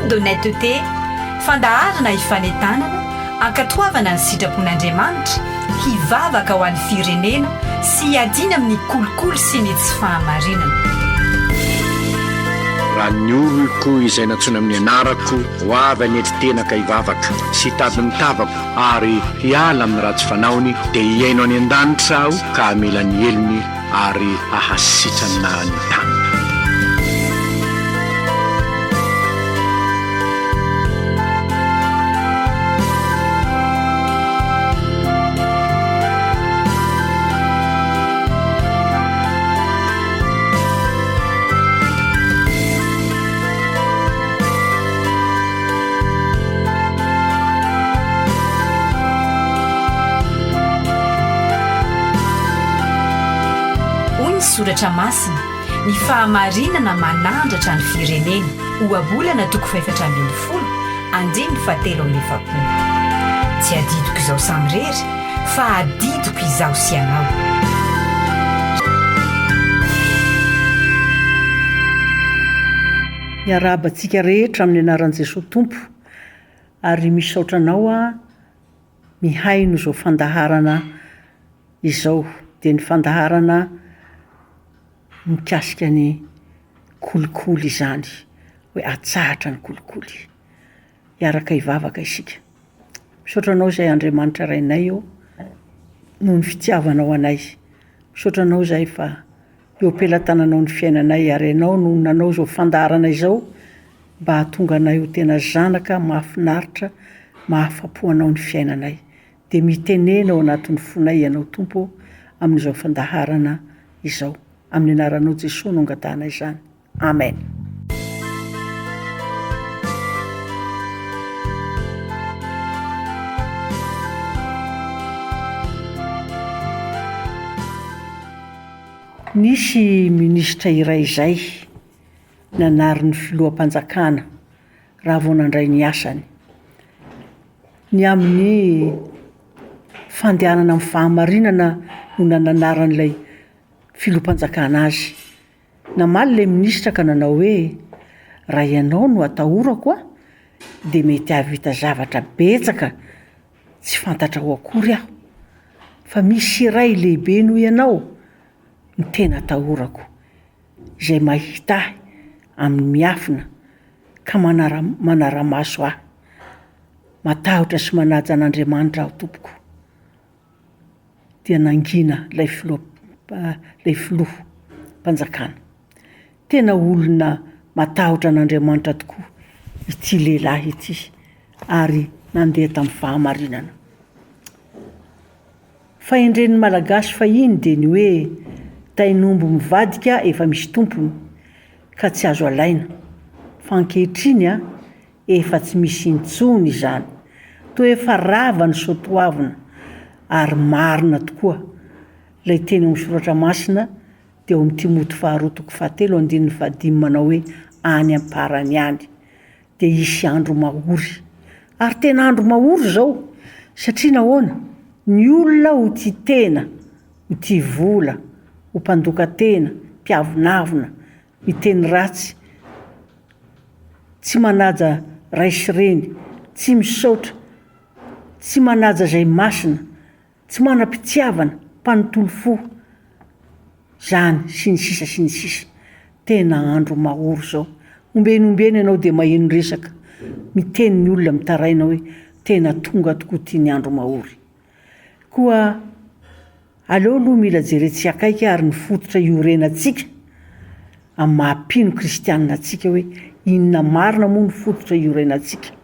Tribune d'honnêteté, fandaharana ifanentanana, ankatoavana ny sitrapon'Andriamanitra, hivavaka ho an'ny firenena sy hiadiana amin'ny kolikoly sy ny tsy fahamarinana. Raha ny oloko izay nantsoina amin'ny anarako ho avy hanetry tena ka hivavaka, sy hitady ny tavako ary hiala amin'ny ratsy fanaony, dia hihaino any an-danitra Aho ka hamela ny helony ary hahasitrana ny taniny. Hoy ny Soratra Masina, Ny fahamarinana manandratra ny firenena. Ohabolana toko fahefatra ambin'ny folo, andininy fahatelo amby efapolo. Tsy adidiko izaho samirery, fa adidiko izaho sy ianao. Miarahaba antsika rehetra amin'ny anaran'i Jesoa Tompo ary misaotra anao aho mihaino izao fandaharana izao dia ny fandaharana mikasika ny kolikoly izany hoe atsahatra ny kolikoly. Hiaraka hivavaka isika. Misaotra anao izay Andriamanitra Rainay ô noho ny fitiavanao anay. Misaotra anao izahay fa eo am-pelatananao ny fiainanay ary ianao no nanao izao fandaharana izao mba hahatonga anay ho tena zanaka mahafinaritra, mahafapo anao ny fiainanay. Dia mitenena ao anatin'ny fonay ianao Tompo ô amin'izao fandaharana izao. Amin'ny anaranao Jesoa no angatahana izany. Amen. Nisy minisitra iray izay nanary ny filoham-panjakana raha vao nandray ny asany. Ny amin'ny fandehanana amin'ny fahamarinana no nananaran'ilay filoham-panjakana azy. Namaly ilay minisitra ka nanao hoe, Raha ianao no atahorako a, dia mety hahavita zavatra betsaka tsy fantatrao akory aho. Fa misy iray lehibe noho ianao no tena atahorako, izay mahita ahy amin'ny miafina ka manara-maso ahy. Matahotra sy manaja an'Andriamanitra aho tompoko. Dia nangina ilay filoha ilay filoha mpanjakana. Tena olona matahotra an'Andriamanitra tokoa ity lehilahy ity ary nandeha tamin'ny fahamarinana. Fahendren'ny Malagasy fahiny dia ny hoe tain'omby mivadika efa misy tompony ka tsy azo alaina. Fa ankehitriny an, efa tsy misy intsony izany. Toa efa rava ny soatoavina ary marina tokoa ilay teny ao amin'ny soratra masina dia ao amin'ny Timoty faharoa toko fahatelo andininy fahadimy manao hoe any am-parany any dia hisy andro mahory. Ary tena andro mahory izao satria nahoana? Ny olona ho tia tena, ho tia vola, ho mpandoka tena, mpiavonavona, miteny ratsy, tsy manaja ray sy reny, tsy misaotra, tsy manaja izay masina, tsy manam-pitiavana, mpanontolo fo, izany sy ny sisa sy ny sisa. Tena andro mahory izao. Ombieny ombieny ianao dia maheno resaka, miteny ny olona mitaraina hoe tena tonga tokoa ity ny andro mahory. Koa aleo aloha mila jerentsika akaiky ary ny fototra iorenantsika amin'ny maha mpino kristianina antsika hoe inona marina moa ny fototra iorenantsika.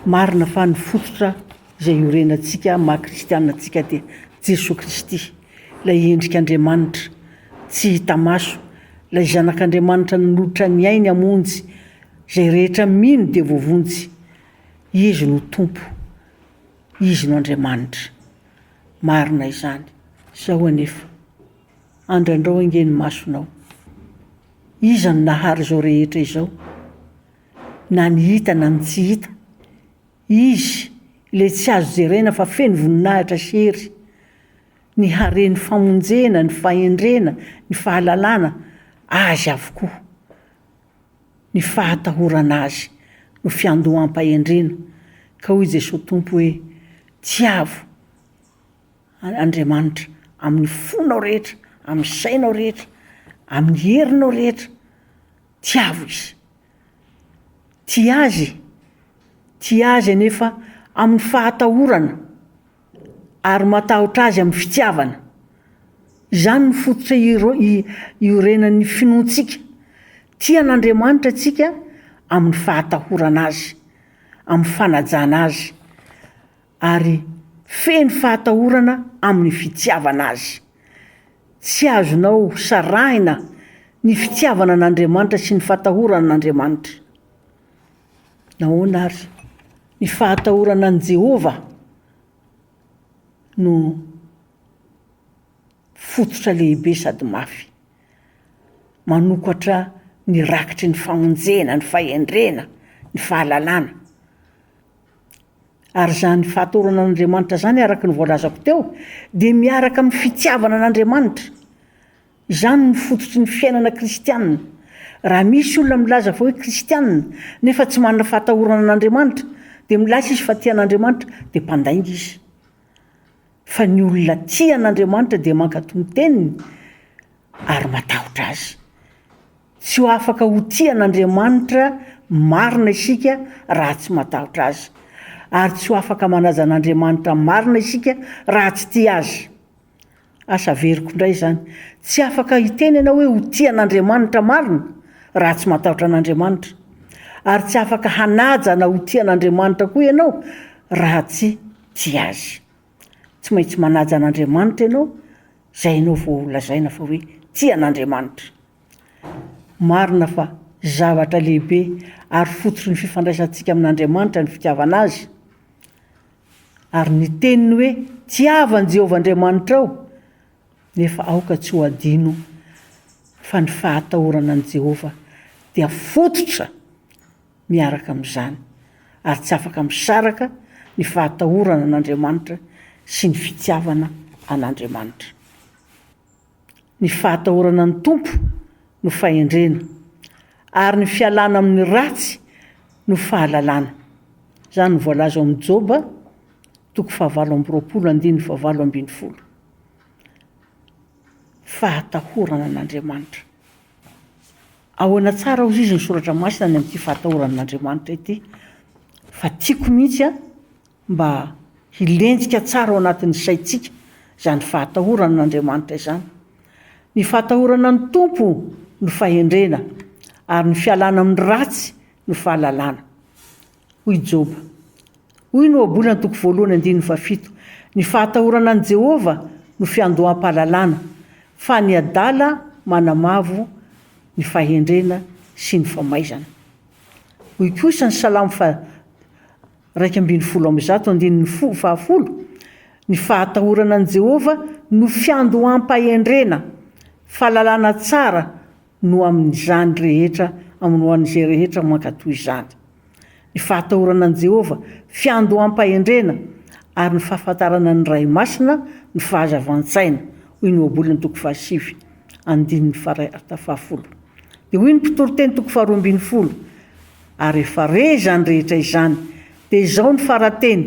Marina fa ny fototra izay iorenantsika amin'ny maha kristianina antsika dia Jesoa Kristy, ilay endrik'Andriamanitra tsy hita maso, ilay Zanak'Andriamanitra nanolotra ny ainy hamonjy izay rehetra mino dia voavonjy. Izy no Tompo, Izy no Andriamanitra. Marina izany. Izao anefa, andrandrao ange ny masonao. Iza no nahary izao rehetra izao? Na ny hita na ny tsy hita. Izy, ilay tsy azo jerena fa feno voninahitra sy hery. Ny haren'ny famonjena, ny fahendrena, ny fahalalana, Azy avokoa. Ny fahatahorana Azy no fiandoham-pahendrena, ka hoy Jesoa Tompo hoe, Tiavo Andriamanitra amin'ny fonao rehetra, amin'ny sainao rehetra, amin'ny herinao rehetra, tiavo Izy. Tia Azy, tia Azy anefa amin'ny fahatahorana ary matahotra Azy amin'ny fitiavana. Izany no fototra iorenan'ny finoantsika. Tia an'Andriamanitra isika amin'ny fahatahorana Azy, amin'ny fanajana Azy, ary feno fahatahorana amin'ny fitiavana Azy. Tsy azonao sarahina ny fitiavana an'Andriamanitra sy ny fahatahorana an'Andriamanitra. Nahoana àry? Ny fahatahorana an'i Jehovah no fototra lehibe sady mafy. Manokatra ny rakitry ny famonjena, ny fahendrena, ny fahalalana. Ary izany fahatahorana an'Andriamanitra izany, araka ny voalazako teo, dia miaraka amin'ny fitiavana an'Andriamanitra. Izany no fototry ny fiainana kristianina. Raha misy olona milaza fa hoe kristianina, nefa tsy manana fahatahorana an'Andriamanitra, dia milaza izy fa tia an'Andriamanitra, dia mpandainga izy. Fa ny olona tia an'Andriamanitra dia mankatò ny teniny ary matahotra azy. Tsy ho afaka ho tia an'Andriamanitra marina isika raha tsy matahotra azy. Ary tsy ho afaka manaja an'Andriamanitra marina isika raha tsy tia azy. Asa averiko indray izany. Tsy afaka hiteny ianao hoe ho tia an'Andriamanitra marina raha tsy matahotra an'Andriamanitra. Ary tsy afaka hanaja na ho tia an'Andriamanitra koa ianao raha tsy tia azy. Tsy maintsy manaja an'Andriamanitra ianao izay ianao vao ho lazaina fa hoe tia an'Andriamanitra. Marina fa zavatra lehibe ary fototry ny fifandraisantsika amin'Andriamanitra ny fitiavana azy. Ary ny teniny hoe, Tiava an'i Jehovah Andriamanitrao, nefa aoka tsy ho hadino fa ny fahatahorana an'i Jehovah dia fototra miaraka amin'izany, ary tsy afaka misaraka ny fahatahorana an'Andriamanitra sy ny fitiavana an'Andriamanitra. Ny fahatahorana ny Tompo no fahendrena, ary ny fialana amin'ny ratsy no fahalalana. Izany no voalaza ao amin'ny Joba, toko fahavalo amby roapolo, andininy fahavalo ambin'ny folo. Fahatahorana an'Andriamanitra. Ahoana tsara hozy izy ny soratra masina ny amin'ity fahatahorana an'Andriamanitra ity? Fa tiako mihitsy an, mba hilentika tsara ao anatin'ny saintsika izany fahatahorana an'Andriamanitra izany. Ny fahatahorana ny Tompo no fahendrena, ary ny fialana amin'ny ratsy no fahalalana. Hoy Joba. Hoy ny Ohabolana toko voalohany andininy fahafito, Ny fahatahorana an'i Jehovah no fiandoham-pahalalana, fa ny adala manamavo ny fahendrena sy ny famaizana. Hoy kosa ny Salamo faha 111 andininy fahafolo, Ny fahatahorana an'i Jehovah no fiandoham-pahendrena, fahalalana tsara no amin'izany rehetra, amin'ny ho an'izay rehetra mankatò izany. Ny fahatahorana an'i Jehovah, fiandoham-pahendrena, ary ny fahafantarana ny Ray Masina no fahazavan-tsaina, hoy ny Ohabolana toko fahasivy, andininy fahafolo. Dia hoy ny Mpitoriteny toko faharoa ambin'ny folo, Ary rehefa re izany rehetra izany, dia izao ny fara-teny,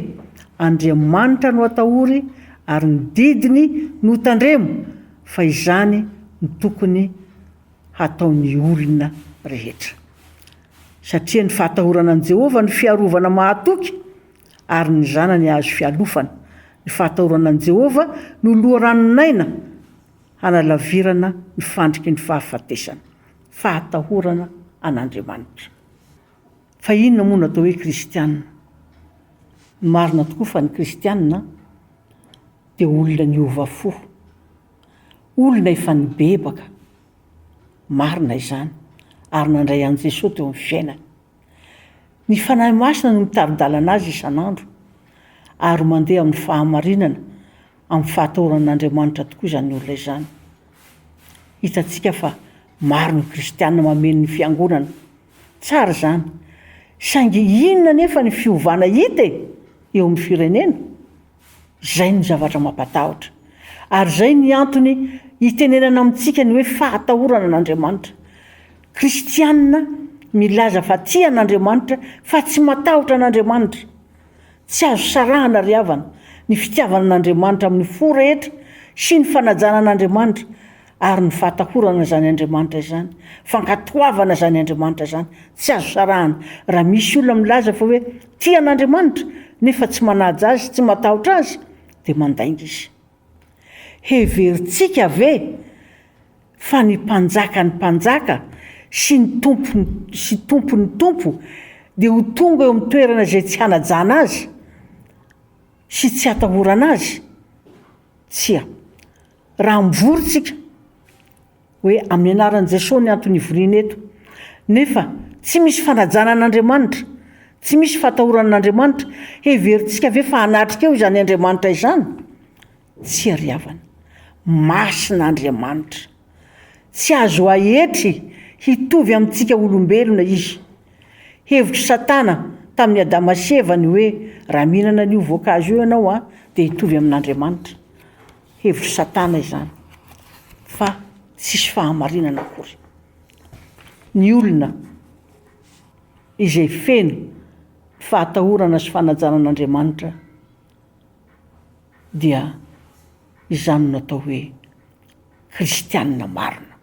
Andriamanitra no atahory, ary ny didiny no tandremo, fa izany no tokony hataon'ny olona rehetra. Satria ny fahatahorana an'i Jehovah no fiarovana mahatoky, ary ny zanany hahazo fialofana. Ny fahatahorana an'i Jehovah no loharanon'aina hanalavirana ny fandriky ny fahafatesana. Fahatahorana an'Andriamanitra. Fa inona moa no atao hoe kristiana? Ny marina tokoa fa ny kristiana dia olona niova fo, olona efa nibebaka, marina izany, ary nandray an'i Jesoa teo amin'ny fiainany. Ny Fanahy Masina no mitari-dalana azy isan'andro, ary mandeha amin'ny fahamarinana, amin'ny fahatahorana an'Andriamanitra tokoa izany olona izany. Hitantsika fa maro ny kristiana mameno ny fiangonana. Tsara izany. Saingy inona anefa ny fiovana hita e, eo amin'ny firenena? Izay no zavatra mampatahotra. Ary izay ny antony itenenana amintsika ny hoe fahatahorana an'Andriamanitra. Kristiana. milaza fa tia an'Andriamanitra fa tsy matahotra an'Andriamanitra. Tsy azo sarahana ry havana ny fitiavana an'Andriamanitra amin'ny fo rehetra sy ny fanajana an'Andriamanitra ary ny fahatahorana izany Andriamanitra izany, fankatoavana izany Andriamanitra izany, tsy azo sarahana. Raha misy olona milaza fa hoe tia an'Andriamanitra nefa tsy manaja Azy, tsy matahotra Azy, dia mandainga izy. Heverintsika ve fa ny Mpanjakan'ny mpanjaka sy ny Tompo sy Tompon'ny tompo dia ho tonga eo amin'ny toerana izay tsy hanajana Azy sy tsy hatahorana Azy? Tsia. Raha mivory tsika, hoe amin'ny anaran'i Jesoa ny antony ivoriana eto, nefa tsy misy fanajana an'Andriamanitra, tsy misy fahatahorana an'Andriamanitra, heverintsika ve fa hanatrika eo izany Andriamanitra izany? Tsia ry havana. Masina Andriamanitra. Tsy azo aetry hitovy amintsika olombelona Izy. Hevitr'i Satana tamin'i Adama sy Eva ny hoe raha mihinana an'io voankazo io ianao an, dia hitovy amin'Andriamanitra. Hevitr'i Satana izany, fa tsisy fahamarinana akory. Ny olona izay feno fahatahorana sy fanajana an'Andriamanitra dia izany no atao hoe kristianina marina.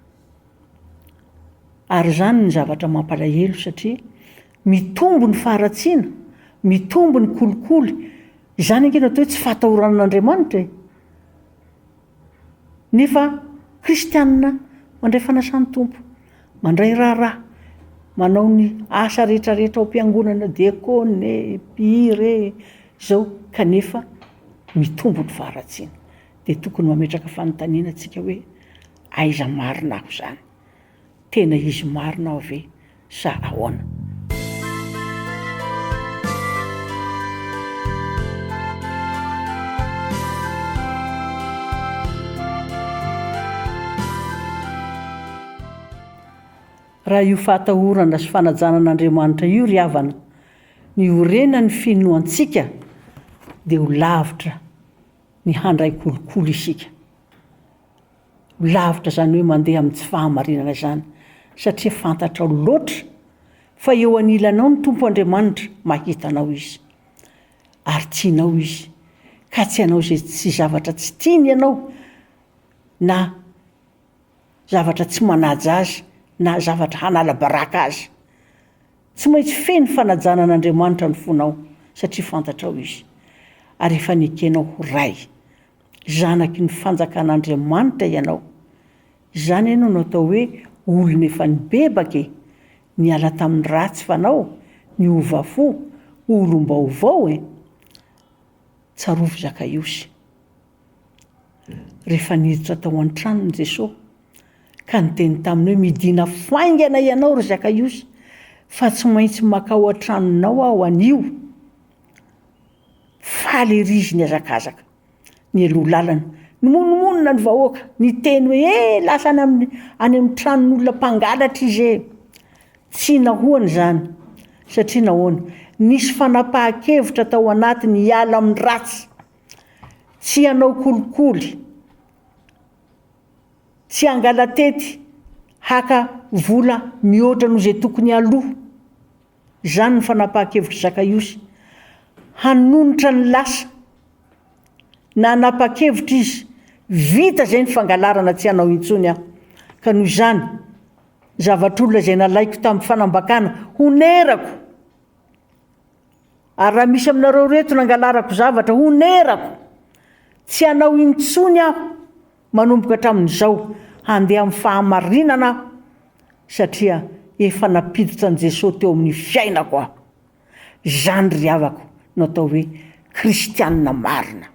Ary izany ny zavatra mampalahelo satria mitombo ny faharatsiana, mitombo ny kolikoly, izany ange no atao hoe tsy fahatahorana an'Andriamanitra e! Nefa kristianina mandray fanasan'ny Tompo, mandray raharaha, manao ny asa rehetrarehetra ao am-piangonana, diakona e, mpihira e, izao, kanefa mitombo ny faharatsiana. Dia tokony mametraka fanontaniana tsika hoe aiza marina aho izany? Tena izy marina aho ve sa ahoana? Raha io fahatahorana sy fanajana an'Andriamanitra io ry havana, ny iorenan'ny finoantsika dia ho lavitra ny handray kolikoly isika. Ho lavitra izany hoe mandeha amin'ny tsy fahamarinana izany, satria fantatrao loatra fa eo anilanao ny Tompo Andriamanitra, mahita anao Izy, ary tianao Izy, ka tsy hanao izay tsy zavatra tsy tiany ianao, na zavatra tsy manaja Azy, na zavatra hanala baraka Azy. Tsy maintsy feno fanajana an'Andriamanitra ny fonao, satria fantatrao Izy, ary efa nekenao ho Ray. Zanaky ny fanjakan'Andriamanitra ianao. Izany ianao no atao hoe olona efa nibebaka e! Niala tamin'ny ratsy fanao, niova fo, olom-baovao e! Tsarovy Zakaiosy. Rehefa niditra tao an-tranony Jesoa, ka niteny taminy hoe, Midìna faingana ianao, ry Zakaiosy, fa tsy maintsy mankao an-tranonao aho anio. Faly ery izy nihazakazaka nialoha lalana. Nimonomonona ny vahoaka, niteny hoe, Eh, lasa any amin'ny any amin'ny tranon'olona mpangalatra izy e! Tsy nahoana izany, satria nahoana? Nisy fanapahan-kevitra tao anatiny hiala amin'ny ratsy, tsy hanao kolikoly, tsy hangala-tety, haka vola mihoatra noho izay tokony haloa. Izany no fanapahan-kevitr'i Zakaiosy. Hanonitra ny lasa. Nanapa-kevitra izy, vita izay ny fangalarana tsy hanao intsony aho. Ka noho izany, zavatr'olona izay nalaiko tamin'ny fanambakana, honerako. Ary raha misy aminareo ireto nangalarako zavatra, honerako. Tsy hanao intsony aho. Manomboka hatramin'izao, handeha amin'ny fahamarinana aho, satria efa nampiditra an'i Jesoa teo amin'ny fiainako aho. Izany ry havako no atao hoe kristianina marina.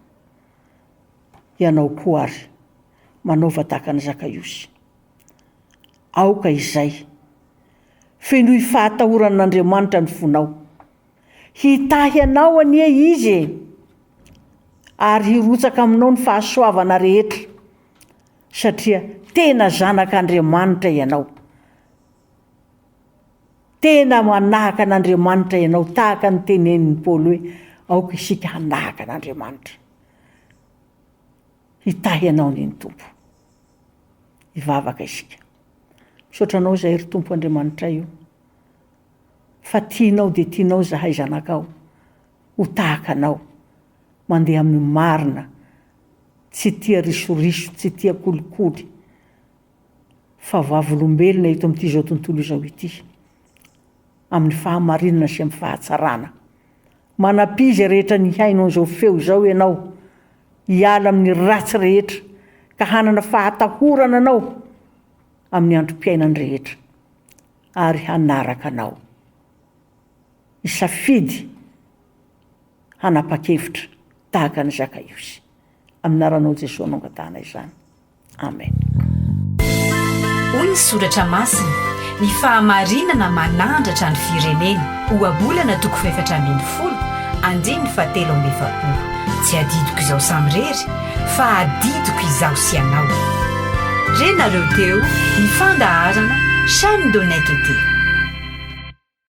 Ianao koa ary, manaova tahaka an'i Zakaiosy. Aoka izay. Fenoy fahatahorana an'Andriamanitra ny fonao. Hitahy anao anie Izy e! Ary hirotsaka aminao ny fahasoavana rehetra, satria tena zanak'Andriamanitra ianao. Tena manahaka an'Andriamanitra ianao, tahaka ny tenenin'i Paoly hoe, Aoka isika hanahaka an'Andriamanitra. Hitahy anao anie ny Tompo. Hivavaka isika. Misaotra anao izahay ry Tompo Andriamanitray o. Fa tianao dia tianao izahay zanakao ho tahaka Anao, mandeha amin'ny marina, tsy tia risoriso, tsy tia kolikoly, fa vavolombelona eto amin'ity izao tontolo izao ity, amin'ny fahamarinana sy amin'ny fahatsarana. Manampia izay rehetra nihaino an'izao feo izao ianao hiala amin'ny ratsy rehetra ka hanana fahatahorana anao amin'ny androm-piainany rehetra ary hanaraka anao. Hisafidy hanapa-kevitra tahaka an'i Zakaiosy. Amin'ny anaranao Jesoa no angatahana izany. Amen. Hoy ny Soratra Masina, Ny fahamarinana manandratra ny firenena. Ohabolana toko fahefatra ambin'ny folo, andininy fahatelo amby efapolo. Tsy adidiko izaho samirery, fa adidiko izaho sy ianao. Renareo teo ny fandaharana Chaîne d'honnêteté.